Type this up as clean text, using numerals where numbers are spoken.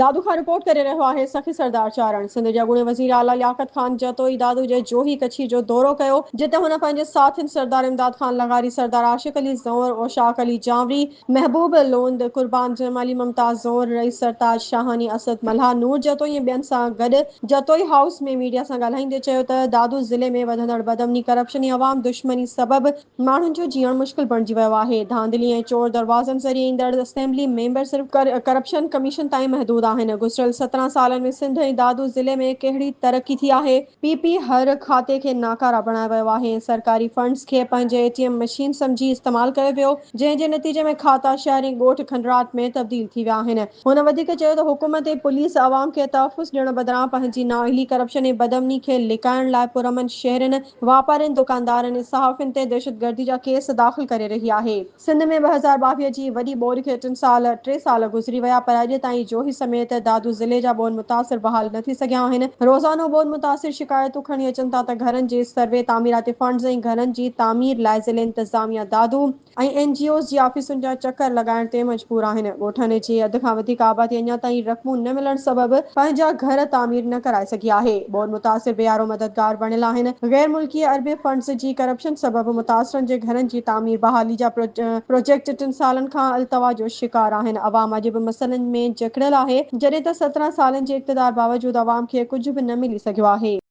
دادو کان رپورٽ ڪري رهيو آهي سخي سردار چارڻ. سنڌ جي اڳوڻي وزير اعليٰ لياقت خان جتوئي دادو جي جوهي ڪڇي جو دورو ڪيو، جتي هن پنهنجي ساٿين سردار امداد خان لغاري، سردار عاشق علي زئور، اوشاق علي جانوري، محبوب لوند، قربان جمالي، ممتاز زئور، رئيس سرتاج شاهاڻي، اسد ملاح، نور جتوئي ۽ ٻين سان گڏ جتوئي هائوس ۾ ميڊيا سان ڳالهائيندي چيو ته دادو ضلعي ۾ وڌندڙ بدامني، ڪرپشن ۽ عوام دشمني سبب ماڻهن جو جيئڻ مشڪل بڻجي ويو آهي، ڌانڌلي ۽ چور دروازن ذريعي ايندڙ اسيمبلي ميمبر صرف ڪرپشن ڪميشن تائين محدود آهن، گذريل 17 سالن ۾ سنڌ ۽ دادو ضلعي ۾ ڪهڙي ترقي ٿي آهي، پي پي هر کاتي کي ناڪارا بڻايو ويو آهي ۽ سرڪاري فنڊز کي پنهنجي اي ٽي ايم مشين سمجهي استعمال ڪيو ويو، جنهن جي نتيجي ۾ کاتا شهر ۽ ڳوٺ کنڊرات ۾ تبديل ٿي ويا آهن. هن وڌيڪ چيو ته حڪومت ۽ پوليس عوام کي تحفظ ڏيڻ بدران پنهنجي نااهلي، ڪرپشن ۽ بدامني کي لڪائڻ لاء پرامن شهرين واپارين، دڪاندارن ۽ صحافين تي دهشتگردي جا ڪيس داخل ڪري رهي آهي. سنڌ ۾ 2022 جي وڏي ٻوڏ کي ٽن سال ٽي سال گذري ويا پر اڄ تائين جوهي سميت دادو ضلعي جا ٻوڏ متاثر بحال نه ٿي سگهيا آهن. روزانو ٻوڏ متاثر شڪايتون کڻي اچن ٿا ته گهرن جي سروي، تعميراتي فنڊز ۽ گهرن جي تعمير لاء ضلعي انتظاميا دادو ۽ اين جي اوز جي آفيسن جا چڪر لڳائڻ تي مجبور آهن. ڳوٺن جي اڌ کان وڌيڪ آبادي اڃا تائين رقمون نه ملڻ سبب پنهنجا گهر تعمير نه ڪرائي سگهي آهي. ٻوڏ متاثر بي يارو مددگار بڻيل آهن. غير ملڪي اربين فنڊز جي ڪرپشن سبب متاثرن جي گهرن جي تعمير بحالي جا پروجيڪٽ ٽن سالن کان التوا جو شڪار آهن. عوام اڄ به مسئلن ۾ جڪڙيل آهي. جڏهن ته 17 سالن جي اقتدار باوجود عوام کي ڪجهه به نه ملي سگهيو آهي.